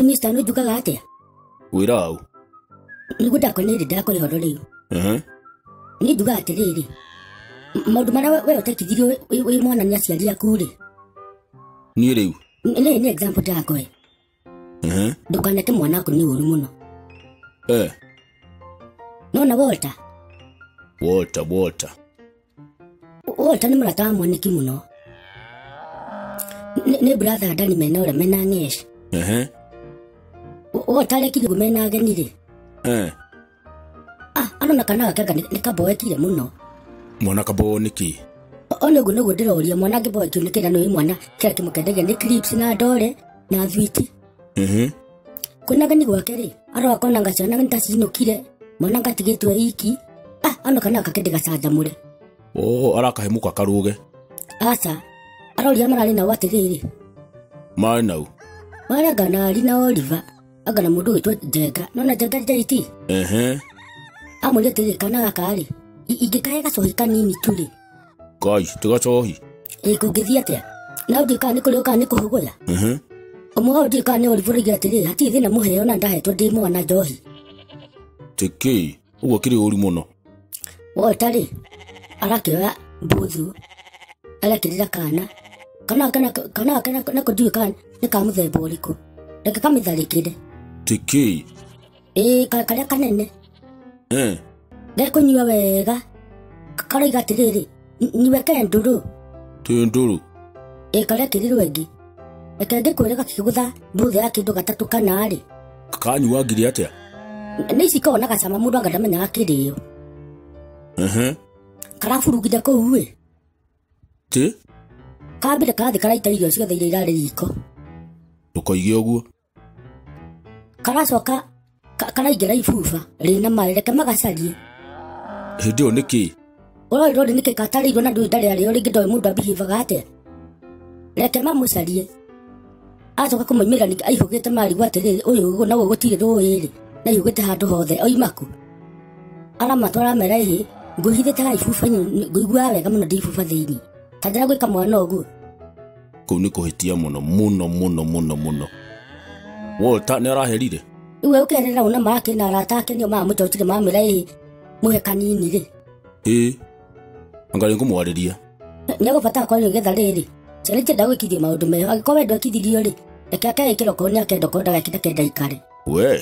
Mr. no njugaga atĩa? Wĩra au. Nĩguo ndakwa nĩ ndakwa ihoro rĩu. Ehe. Niĩ njugaga atĩrĩrĩ, maũndũ marĩa we ũtekithirio wĩ mwana nĩ aciari aku rĩ. Niĩ rĩu. Nĩ example ndakwe. Ehe. Ndũkaneke mwana waku nĩ ũru mũno. Eh. Nona Walter. Walter. Walter nĩ mũrata wa mwaniki mũno. Nĩ brother Dani mena ũrĩa mena ng'esh. Ehe. Walter arekire ũguo mena ageni rĩ. Eh. Ah, arona kana gake nĩ kaboekire mũno. Mwana kaboe nĩkĩ? Ona ũguo nĩguo ndĩroria mwana angĩboekio nĩ kĩra nĩ mwana kĩrĩa kĩmũkendagia nĩ clips na ndore na thwiti. Ehe. Kwĩna ageni gwake rĩ, arora akona anga ciana nĩ ta cinũkire, mwana ngatigĩtwo iki. Ah, ano kana gake ndĩgacanjamũre. Oh, arakahe mũka karuge. Aca, aroria mararĩ nao atĩrĩrĩ. Marĩ nau? Marĩ anga na Ari na Oliver, anga na mũndũ ũgwĩtwo Njenga. Nona Njenga JT? Ehe. Amũria atĩrĩrĩ, kana gaka rĩ, ingĩkahe gacohi kanini tu rĩ. Ngai, ti gacohi. Ĩ kũngĩthiĩ atĩa? Na ndiũĩ kana nĩ kũrĩo kana nĩ kũhũgũya. Ehe. Ũmwe wao ndiũĩ kana nĩ Oliver ũroigire atĩrĩrĩ, hatirĩ thĩna mũheo na ndahetwo ndĩ mwana njohi. Ti kĩ? Ũguo kĩrĩ ũru mũno. Walter rĩ, arakĩoya mbuthu, arekĩrĩra kana. Kana nako ndiũĩ kana nĩ ka mũthemba ũrĩkũ. Reke kamĩtharĩkĩre. Ti kĩ? Ĩ, karĩa kanene. Eh. Gekũnyua wega. Karoiga atĩrĩrĩ, niweke ndũrũ. Ti ndũrũ. Ĩ, karekĩrirwo ĩngĩ. Reke ngĩkwĩre gakĩgũtha mbuthu ya kĩndũ gatatũ kana rĩ. Kanyua ngiri atĩa? Nĩ ici koragwo na gacama mũndũ anga ndamenyaga kĩrĩo. Ehe. Karaburugire kũu ĩ. Ti? Kambire karathiĩ karaita irio ciothe iria irarĩ riko. Ndũkoige ũguo. Karacoka karaingĩra ibuba rĩna maĩ, reke magacarie. Hĩndĩ ĩyo nĩkĩ? Ũroĩ rori nĩkĩ katarĩirwo na ndũĩ ndarĩ arĩo rĩngĩ ndoĩ mũndũ abihivaga atĩa. Reke mamũcarie. Acoka kũmoimĩra ningĩ aihũgĩte marigwo atĩrĩrĩ, ũyũ ũguo naguo gũtirĩ rũĩ rĩ, na aihũgĩte handũ hothe oima kũ. Aramatwara amera ĩhĩ, ngwĩhithĩte haha ibuba-inĩ, ngũiguaga wega mũno ndĩ ibuba thĩinĩ. Ta njĩra gwĩka mwana ũguo. Kũu nĩ kũhĩtia mũno mũno mũno mũno mũno. Walter nĩ araherire? Rĩu we ũkerera ũna make na arata ake nĩo mamũcokire mamwĩra ĩhĩ, mũhe kanini rĩ. Ĩ, anga nĩngũmwarĩria. Nĩegũbatara kwaria nĩgetha rĩrĩ, ciana itiendaga gwĩkithio maũndũ meho, angĩkorwo we ndwekithirio rĩ, reke akeĩkĩra okorwo nĩ akenda okorwo ndagekĩra kenda aikare. We.